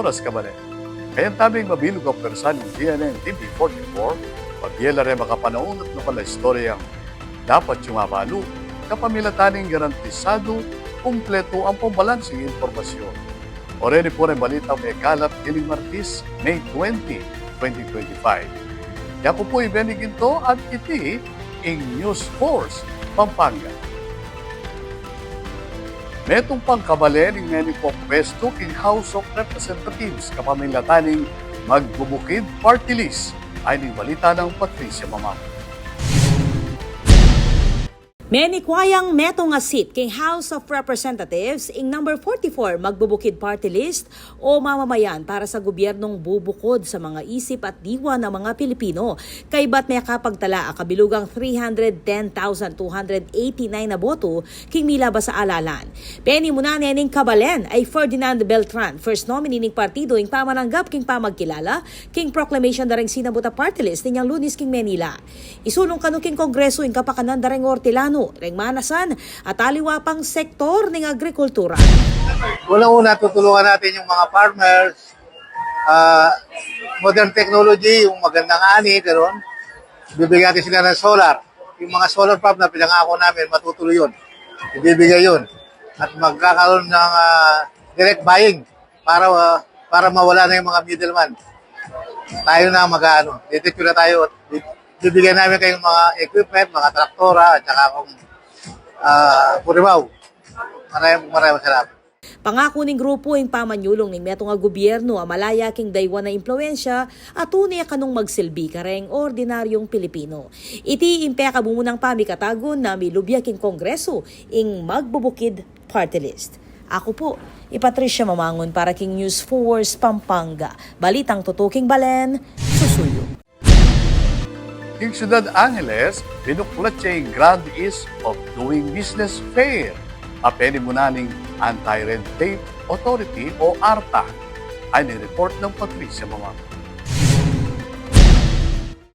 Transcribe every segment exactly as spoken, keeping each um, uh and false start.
Plus kabalen. Kaya tabing mabilug a pwersa ning G N N T V forty-four, pabie la reng makapanaun at lokal a istoryang dapat yung abalu, kapamilatan ning garantisadu, kumpletu ampong balansing impormasyon. O reni pu reng balitang mekalat ining Martes, May twenty, twenty twenty-five. Yaku pu i Benny Ginto at iti ing News Force Pampanga. Metung pang kabalen ing menikwa pwestu king House of Representatives kapamilatan ning Magbubukid Party List. Ayni ing balita nang Patricia Mamang. Menikwa yang metung a seat king House of Representatives ing number forty-four Magbubukid Party List o mamamayan para sa gobyernong bubukod sa mga isip at diwa ng mga Pilipino. Kaybat mekapagtala a kabilugang three hundred ten thousand two hundred eighty-nine a boto king milabas a alalan. Penimunan ne ning kabalen a i Ferdinand Beltran, first nominee ning partido, ing pamananggap king pamagkilala king proclamation da reng sinabut a party list ninyang Lunes king Manila. Isulung kanu king Kongresu ing kapakanan da reng Ortilano, reng manasan at aliwa pang sektor ning agrikultura. Unang-una, tutulungan natin yung mga farmers, ah, modern technology, yung magandang ani, ganun. Bibigyan natin sila ng solar. Yung mga solar farm na pinangako namin, matutuloy yun. Ibibigay yun. At magkakaroon ng, ah, direct buying para, ah, para mawala na yung mga middleman. Tayo na mag-aano, diretso na tayo. Bibigyan namin kayong mga equipment, mga traktora, at saka kung, ah, purimaw. Maraming, maraming salamat. Pangaku ning grupu ing pamanyulung ning metung a gubyernu a malaya king daywan a impluensya a tune a kanung magsilbi kareng ordinaryung Pilipino. Iti ing pekabumunang pamikatagun na milubya king Kongresu ing Magbubukid Party List. Aku pu i Patricia Mamangun para king News Force Pampanga. Balitang tutuking balen, susuyu. King Ciudad Angeles, binuklat ya ing Grand Ease of Doing Business Fair a penimunan ning Anti-Red Tape Authority o ARTA. Ayni ing report nang Patricia Mamang.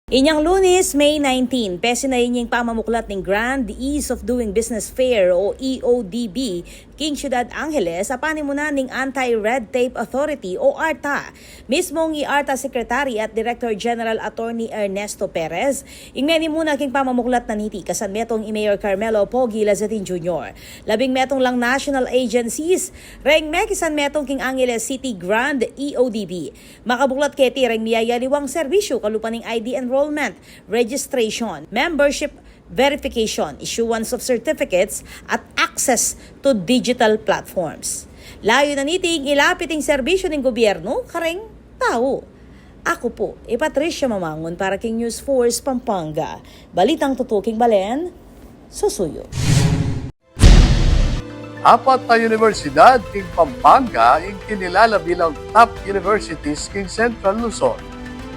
Inyang Lunes, May nineteen, pesinayan ya ing pamamuklat ning Grand Ease of Doing Business Fair o E O D B king Ciudad Angeles a panimunan ning Anti-Red Tape Authority o ARTA. Mismung i ARTA Secretary at Director General Attorney Ernesto Perez ing menimuna king pamamuklat na niti, kasan metung i Mayor Carmelo Pogi Lazatin Junior. Labing metung lang national agencies reng mekisan metung king Angeles City Grand E O D B. Makabuklat keti reng miyayaliwang serbisyu kalupa ning I D enrollment, registration, membership verification, issuance of certificates, at access to digital platforms. Layunan niti ing ilapit ing serbisyu ning gubyernu kareng tau. Aku pu i Patricia Mamangun para king News Force Pampanga. Balitang tutuking balen, susuyu. Apat a universidad king Pampanga ing kinilala bilang top universities king Central Luzon.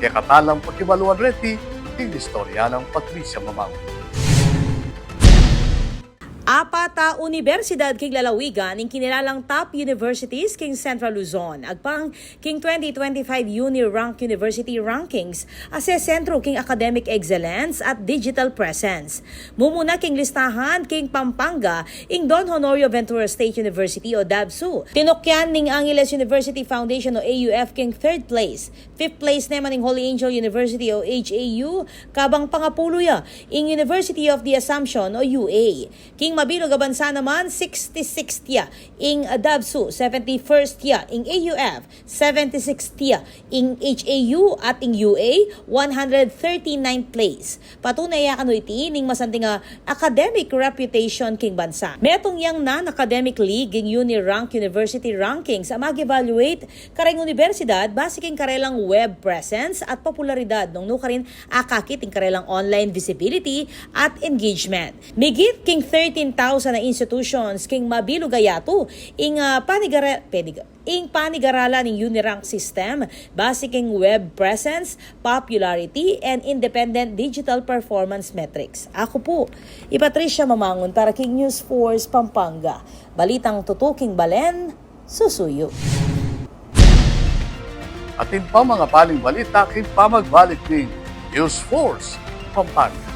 Kekatalang pakibaluan reti king istorya nang Patricia Mamang. Apat a universidad king lalawigan ing kinilalang top universities king Central Luzon. Agpang king twenty twenty-five UniRank University Rankings a sesentru king academic excellence at digital presence. Mumuna king listahan king Pampanga ing Don Honorio Ventura State University o DAVSU. Tinukyan ning Angeles University Foundation o A U F king third place. Fifth place naman ing Holy Angel University o H A U, kabang pangapulu ya ing University of the Assumption o U A. King mabilug a bansa naman, sixty-sixth ya ing DAVSU, seventy-first ya ing A U F, seventy-sixth ya ing H A U, at ing U A, one hundred thirty-ninth place. Patunay ya kanu iti ning masanting a academic reputation king bansa. Metung yang non-academic league ing UniRank University Rankings a mag-evaluate kareng universidad base king karelang web presence at popularidad nung nukarin akakit ing karelang online visibility at engagement. Migit king thirteen thousand a institutions king mabilug a yatu ing, ah, panigara-, pediga-, ing panigaralan ning UniRank system base king web presence, popularity, and independent digital performance metrics. Aku pu i Patricia Mamangun para king News Force Pampanga. Balitang tutuking balen, susuyu. Atin pang makapaling balita king pamagbalik ning News Force Pampanga.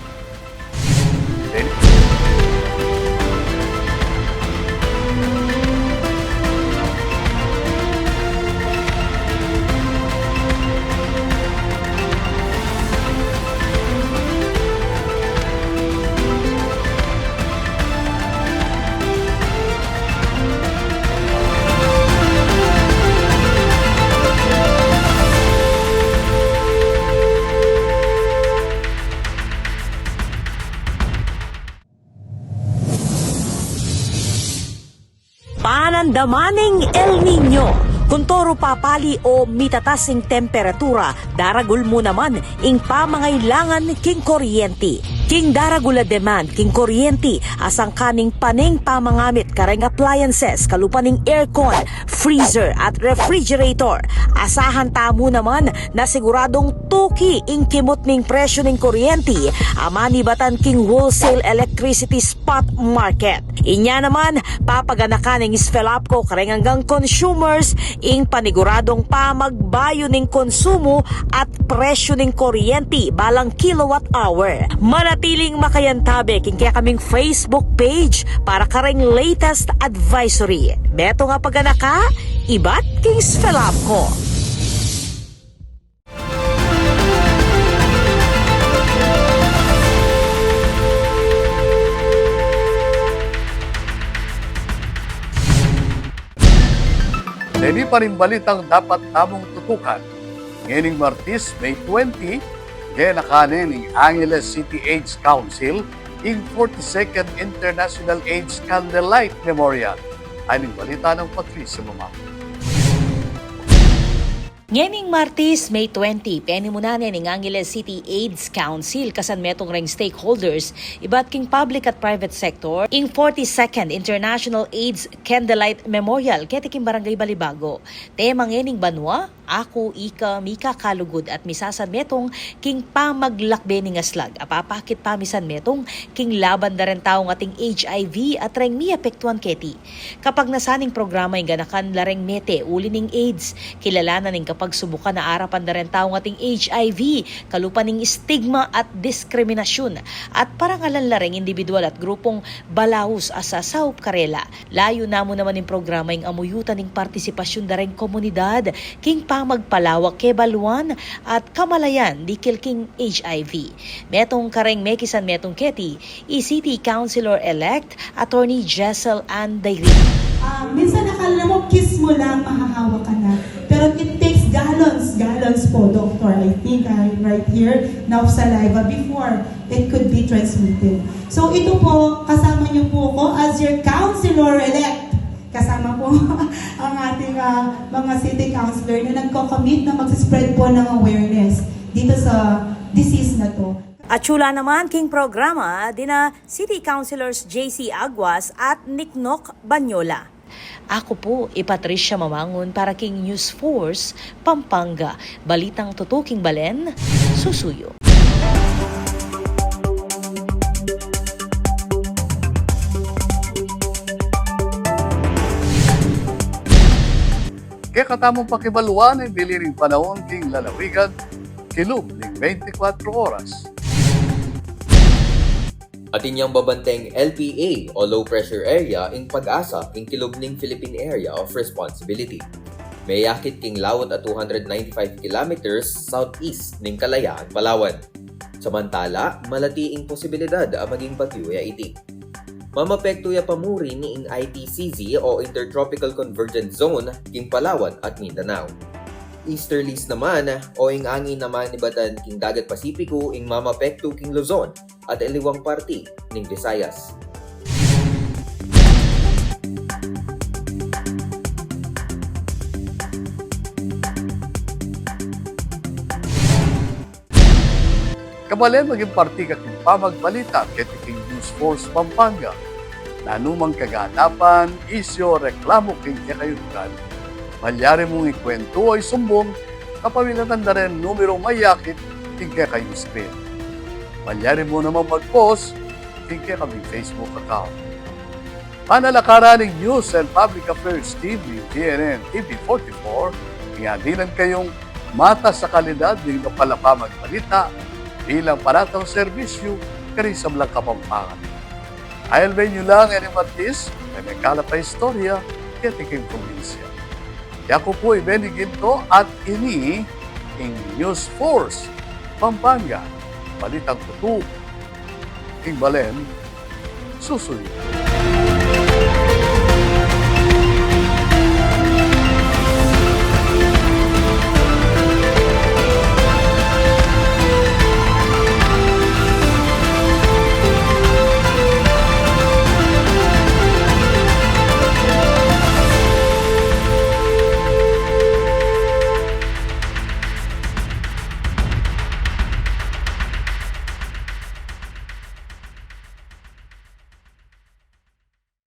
Damaning El Niño, kuntoru papali o mitatas ing temperatura, daragul mu naman ing pamangailangan king kuryenti. King daragul a demand king kuryenti, asangkan ning paneng pamangamit kareng appliances, kalupa ning aircon, freezer at refrigerator. Asahan tamu naman na siguradung tuki ing kimut ning presyu ning kuryenti, a manibatan king wholesale electricity spot market. Inya naman, papaganakan ning SFELAPCO kareng anggang consumers ing paniguradung pamagbayu ning konsumu at presyu ning kuryenti balang kilowatt hour. Manatiling makayantabe king kekaming Facebook page para kareng latest advisory. Metung a paganaka, ibat king SFELAPCO. Deni pa ring balitang dapat tamung tutukan. Ngening Martis, May twenty, ganaka ne ning Angeles City AIDS Council ing forty-second International AIDS Candlelight Memorial. Ay ning balita nang Patricia Mamang. Ngening Martis, May twenty, penimunan ne ning Angeles City AIDS Council kasan metung reng stakeholders ibat king public at private sector ing forty-second International AIDS Candlelight Memorial keti king Barangay Balibago. Tema ngening banua, Aku, Ika, Mika Kalugud at Misasan Metung king pamaglakbe ning aslag a papakit pamisan metung king laban da reng taung ating HIV at reng miapektuan keti. Kapagnasan ning programa ing ganakan la reng mete uli ning AIDS, kilalanan ing kapagsubukan a arapan da reng taung ating HIV, kalupa ning stigma at diskriminasyun, at parangalan la reng indibidual at grupung balaus a sasaup karela. Layun na mu naman ning programa ing amuyutan ing partisipasyun da reng komunidad king pamagpalawak kebaluan at kamalayan dikil king HIV. Metung kareng mekisan metung keti, i City Councilor-elect Attorney Jessel Ann Dayrit. Ah, minsan akala mo kiss mo lang, mahahawa ka na. Pero it takes gallons, gallons po, Doctor. I think I'm right here, na of saliva before it could be transmitted. So ito po, kasama niyo po ako as your councilor-elect. Kasama po ang ating, ah, mga city councilor na nagko-commit na magsispread po ng awareness dito sa disease na to. Atsu la naman king programa dina City Councilors J C Aguas at Niknok Banyola. Aku pu i Patricia Mamangun para king News Force Pampanga. Balitang tutuking balen, susuyu. Kekatamung pakibaluan ing bili ning panaun king lalawigan kilub ning beintikwatro oras. Atin yang babanteng L P A o low pressure area ing Pag-asa king kilub ning Philippine Area of Responsibility. Meyakit king laut a two hundred ninety-five kilometers southeast ning Kalayaan, Palawan. Samantala, malati ing posibilidad a maging bagyu ya iti. Mamapektu ya pamuri ning I T C Z o Intertropical Convergence Zone king Palawan at Mindanao. Easterlies naman o ing angin a manibatan king Dagat Pasipiku ing mamapektu king Luzon at aliwang parti ning Visayas. Kabalen, maging parti ka king pamagbalita keti king News Force Pampanga. Nanumang kaganapan, isyu o reklamu king kekayung lugar, malyari mung ikwentu o isumbung kapamilatan da reng numerung mayakit king kekayung screen. Malyari mu naman mag-post king kekaming Facebook account. Panalakaran ning News and Public Affairs Team ning G N N T V forty-four, ing adinan kayung matas a kalidad ning lokal a pamagbalita bilang paratang serbisyu karing sablang Kapampangan. Ailben yu la ngening Martis, king mekalap a istorya keti king probinsya. Yaku pu i Benny Ginto at ini ing News Force Pampanga. Balitang tutu king balen, susuyu.